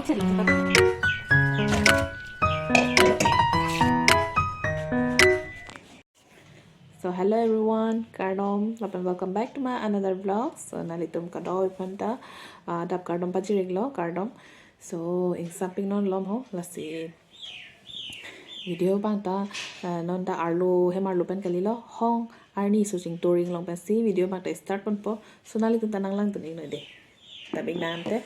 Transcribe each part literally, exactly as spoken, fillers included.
So hello everyone, kardom, lapen welcome back to my another vlog. So nanglitum kadokave aphanta, ah, adap kardom pajir-iklo, kardom. So ingsam pik non malom ho, lasi video abang ta, ah, non ta arlo, hem arlo pen kalilo, hong arni so chingturing along pensi video abang ta start ponpo. So nanglitum ta nanglangdun-iknon dei. Tabing nante.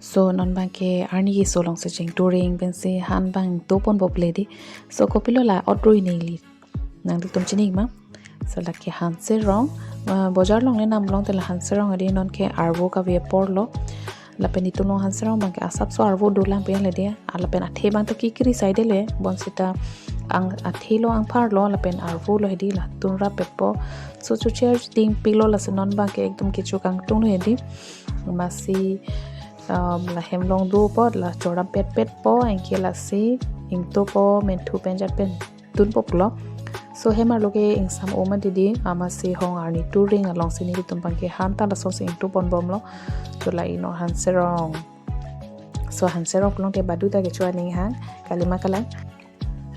So non abangke arni keso alongsi chingturing pensi han abang ingto ponbomlo dei. So kopilo la ot rui neli, nanglitum chini ma? So lake hanserong, ah, bojar along le nam along te la hanserong dei, nonke arvo kave aporlo. Lapen itum along hanserong abangke asapso arvo dolang pen le dei. Ah, lapen athe abang ta kekri saidele, bonsita ang athe lo, angphar lo, lapen arvo lo dei, latum rapetpo. So chocher dingpiklo, lasi non abangke ekdom kecho kangtunglo dei. Amatsi, um, la hem along do apot la choram petpetpo, anke lasi ingtopo, menthu pen jat pen dunpo pulo. So hem arlo ke ingsam-o mati dei, amatsi hong arni turing alongsi nelitum abangke han ta lasonsi ingto ponbomlo. So la ino hanserong. So hanserong pulote badu ta kecho aning hang, kalima kalang.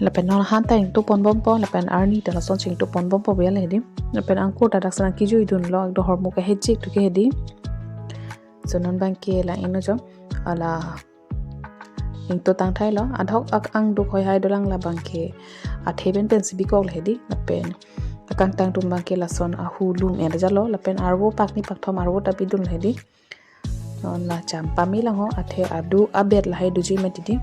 Lapen non han ta ingto ponbompo, lapen arni ta lasonsi ingto ponbompo bial dei. Lapen angkur ta dak serang kejui dunlo, ekdom hormu kahejik tu ke dei. So non abangke la ino jo, ala ingto tangthailo, adhok ak ang duk hoi hai dolang la abangke. Athe pen pensi bikoklo dei, lapen akangtang atum abangke lason ahu lum-et jalo, lapen arvo pakni pakthom arvo ta pidunlo dei. Non la cham pame lang ho, athe adu abet lahai doji mati dei.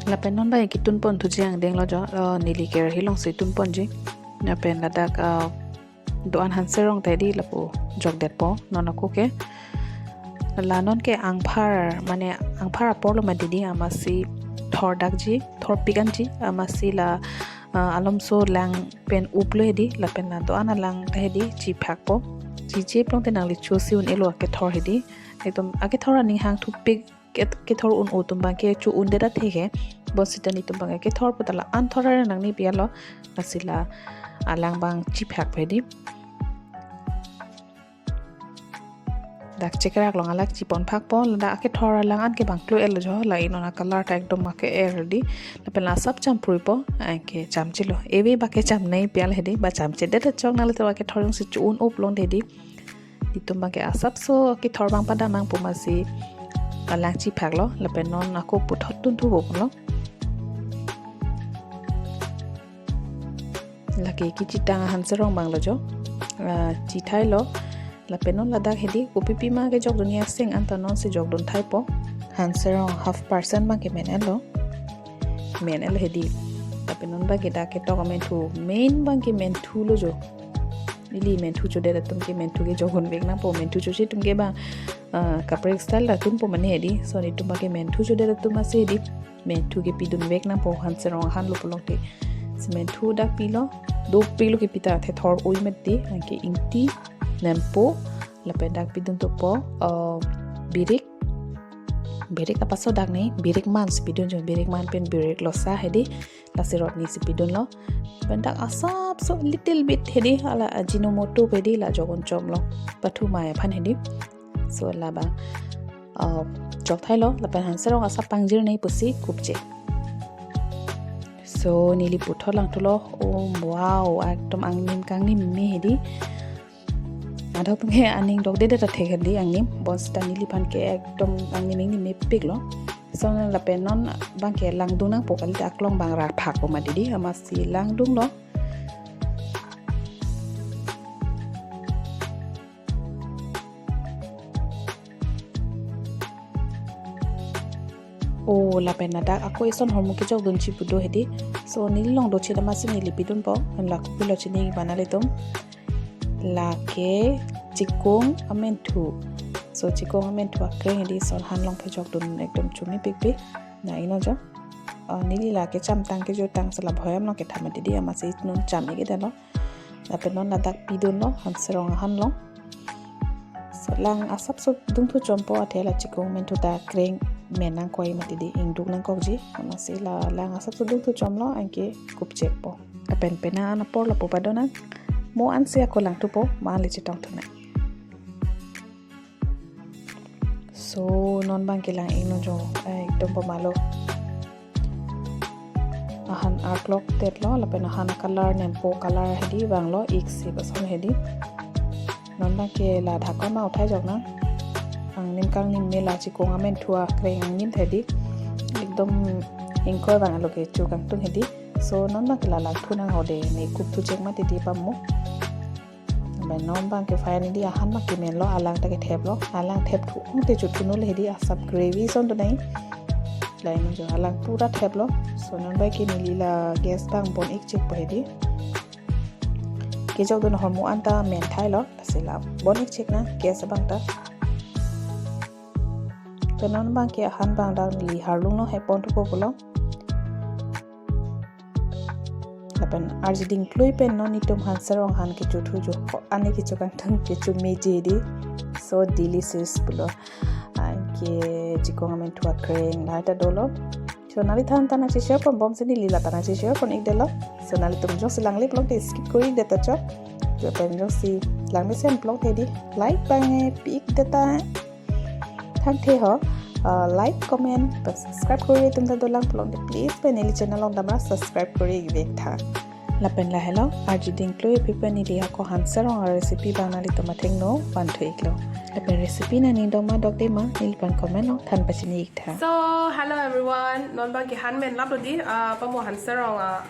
Lapen non abang ketun pon thuji angdenglo jo, eh, neli kerahi alongsi tun ponji. Lapen ladak, eh, do-an hanserong ta dei lapu jokdetpo non ako ke. La nonke angphar, mane angphar aporlo mati dei, amatsi thor dakji, thor pik anji, amatsi la, ah, alomso lang pen uplo dei, lapen la do-an alang ta dei chiphakpo. Chijep along te nangli chosi un-elo akethor dei. Ekdom akethor aning hang thupik, ke-, kethor un-o atum abangke cho-undet athe ke. Bonsita nelitum abangke kethor puta la an thor nangne bialo. Lasi la alang abang chiphakpo dei. Dak chekrak along alak chipon phakpo, ladak akethor alang an ke bang klo-etlo jo, la inon acolor ta ekdom ake-er dei. Lapen la asap champuipo, anke chamchelo. Eve abangke chamnei bial dei, ba chamchedet chok, nanglitum akethor jongsi cho-un-o pulote dei. Nelitum abangke asapso kethor abang padam nangpo, amatsi alang chiphaklo, lapen non ako puthot dunthupo pulo. Lake kechitang hanserong abanglo jo. Ah, chithailo. Lapen non ladak dei, kopi pima kejokdun aseng anta nonsi jokdun thaipo. Hanserong half percent abangke men-etlo. Men-etlo dei. Lapen non abangke dak ketok amenthu, main abangke menthulo jo. Ili menthu chodet atum ke menthu ke jokdunvek nangpo, menthu choche atum ke bang, ah, kaprek style ta dunpo mane dei. So nelitum abangke menthu chodet atum amatsi dei, menthu ke pidunvek nangpo, hanserong ahanlo pulote. Si menthu dak pilo, dopiklo, kepi ta thethor oi mati, anke ingti, nempo, lapen dak pidun thupo, eh, birik. Birik apa so dak ne, birik man si pidun jo, birik man pen birik losa dei, lasi rotni si pidunlo. Lapen dak asapso little bit dei, ala Ajinomoto pu dei, la jokdun chomlo, pathu mai aphan dei. So labang, uh, jokthailo, lapen hanserong asap pangjirnei pusi kupche. So neli puthot langthulo, oh wow, ekdom angnim kangnime dei. Adhok atum ke aning dokdedet athe dei angnim, bonsita neliphan ke ekdom angnim ingnim mepiklo. So lapen non abangke langdung nangpo, kalite aklong abang rapphakpo mati dei, amatsi langdunglo. Oh, lapen ladak ako ison hormu kejokdunji pu do dei. So neli along dochit amatsi neli pidunpo, la kopilo chini ma nanglitum. Lake chikung amenthu. So chikung amenthu akreng dei, son han along pajokdun ekdom chomepikpik. Na ino jo. Ah, neli lake chamtang kejotang si la bhoyam along ketham dei, amatsi non cham-ik-etlo. Lapen non ladak pidunlo, hanserong ahanlo. So lang asapso dungthu chompo, athe la chikung menthu ta kreng Men nangkok mati di, ingduk nangkokji. Amatsi la lang asap sudung thu chomlo, anke kup chekpo. Lapen penang an apor lapu padonang. Mo ansi ako langthupo, ma le chetong thunang. So non bang ke lang ingno jo, eh, ekdom pamalo. Ahan arklok tetlo, lapen ahan color nempo color hedi vanglo, ik si bason hedi. Non bang ke la dhakon ma uthai joknang. Angnim kangnim me la chikong amen thua kreng angnim hedi. Ekdom ingkoi vanglo kecho kangtung hedi. So non bang ke la langthunang hode, ne kup thu chek mati di pamo. Lapen non bang ke finally ahan bang ke menlo, alang ta ketheplo, alang thep thu ong te chothu nul hedi, asap gravy son do nai. Lain jo alang pura theplo. So non bang ke neli la gas bang bon ik chekpo hedi. Kejok dun ahormu anta men thailo, lasi la bon ik cheknang gas abang ta. Te non bang ke ahan bang dak neli harlung no hepon thupo pulo. Lapen arjiding klui pen non netum hanserong han kecho thu jo, ko ani kecho kangtung kecho meji di. So delicious pulo. Anke chikong amen thua kreng la ta dolo. So nangli than than nangcheshare pon bomsi neli la than nangcheshare pon ik detlo. So nanglitum jongsi langle pulote skip kori ik det ta chok. Lapen jongsi lang mesen pulote di like bang e pi ik det ta. Thangthe ho, uh, like, comment, lapen subscribe kori atum ta dolang pulote please pen neli channel along damra subscribe kori ik vek tha. Lapen lahelo, arjiding klui aphi pen neli ako hanserong a recipe bang nanglitum athengno van thu iklo. Lapen recipe nangning doma dokde ma, neliphan comment along than pachini ik tha. So, hello everyone. Non bang ke han men laplo di, ah, pamo hanserong, ah,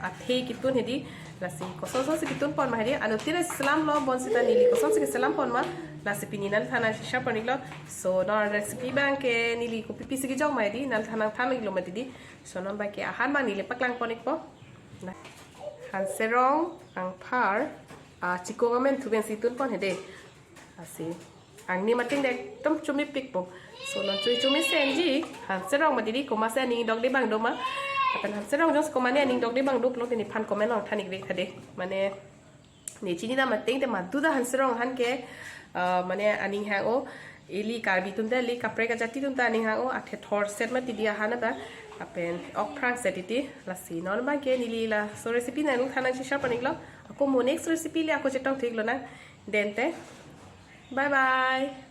athe kitun hedi. Lasi kosonsi kitun pon ma hedi. Anuttin selamlo, bonsita neli kosonsi keselam pon ma. Lasi pini nangthan nangcheshare pon iklo. So non recipe bang ke neli kopi pisi kejok ma hedi, nangthan nangthan iklo mati di. So non bang ke ahan bang neli paklang pon ikpo. Nah, hanserong, angphar, ah, chikong amen thu pensi tun pon hedi. Lasi angnim ateng de ekdom chomipikpo. So non choi chomi senji, hanserong mati di, komatsi aning dokde bang doma. Lapen hanserong jongsi komatne aning dokde bang do pulote nephan comment along than ik vek tha de. Mane ne chinidam ateng te madu ta hanserong han ke, ah, mane aning hang-o, ili Karbi atum ta, ili kaprek ajati atum ta aning hang-o, athe thor set mati di ahan ta. Lapen okphrang set titi. Lasi non bang ke neli laso recipe nangluthan nangcheshare pon iklo. Ako mo next recipe le ako chetong thu iklonang. Dente. Bye bye.